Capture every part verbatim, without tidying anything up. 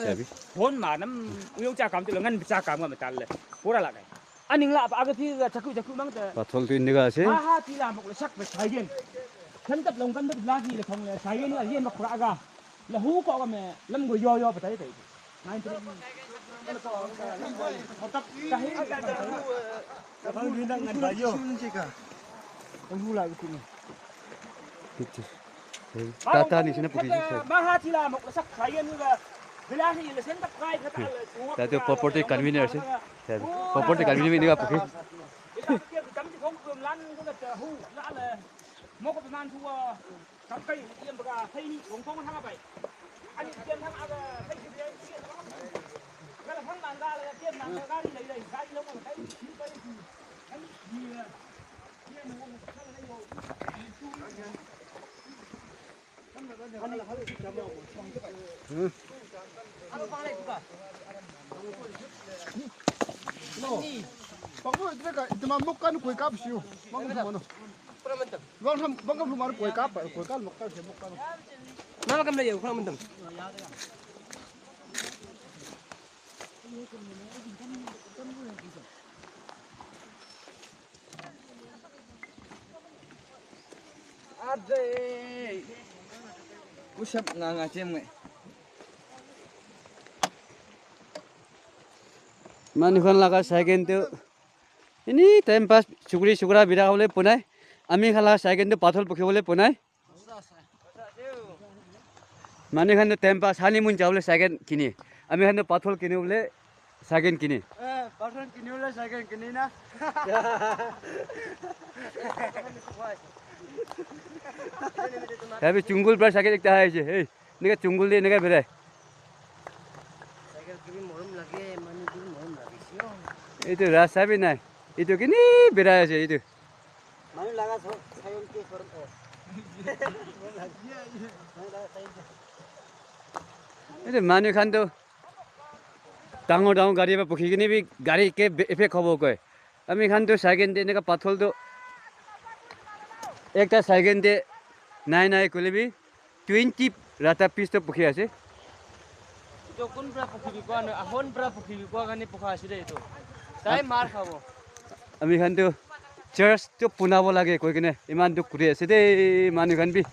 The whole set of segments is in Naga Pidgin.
Chabi. Hon ma nam uyong cha kam tu lengan cha kam ma tal le. Pura la kai. Aning la apa aga phi ga chaku chaku mang ta. Pathol tu indiga ase. Ha ha ti la mok le sak pe sai gen. Kan tap long kan tap la ki le khong le sai gen la yen ma khura aga. La hu ko ga me lam go yo yo pa tai tai. Nine three. Tata nisina pukhi se. Tata property convener ase. Property convener ni ka pukhi. Paku, itu ka, itu mah mukkan kue kap siu. Bang itu mana? Bang ham, bang ham lumar kue kap, kue kap mukkan siu mukkan. Nama kam lagi, kurang mentem. Ade. Usap nga nga chem ngai. Manu khan laga cycle tu ini time pass chukri chukra bira hole punai. Ami khan laga cycle tu pathol pukhi bole punai. Manu khan tu time pass honeymoon jabole cycle kini. Ami khan tu pathol kini bole cycle kini. Eh, pathol kini bole cycle kini na. Tabi chungul pra cycle ekta hai je. Hey, nega chungul de nega bere. Cycle ke bhi morom lage, manu ke bhi morom lage, sio. Itu rasta bhi nai. Itu kini berai ase itu. Manu laga so, cycle ke morom, oh. Manu laga cycle ke. Itu manu khan to dangor dangor gari ba pukhi kini bi gari ke be-, effect hobo koi. Ami khan to cycle de eneka pathol to ekta cycle de nai nai koile bi twenty rata piece to pukhi ase. Etu kun pra pukhi bi koa na, ahon pra pukhi bi koa kani pukha ase de etu. Tai mar khabo. Ami khan to church to punabo lage koi kene iman dukh kuri ase de manu khan bi.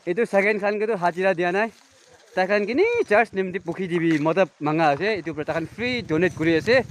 Etu second khan ke tu hajira dia nai. Tai khan kini church nimti pukhi dibi mota manga ase. Etu pra tai khan free donate kuri ase.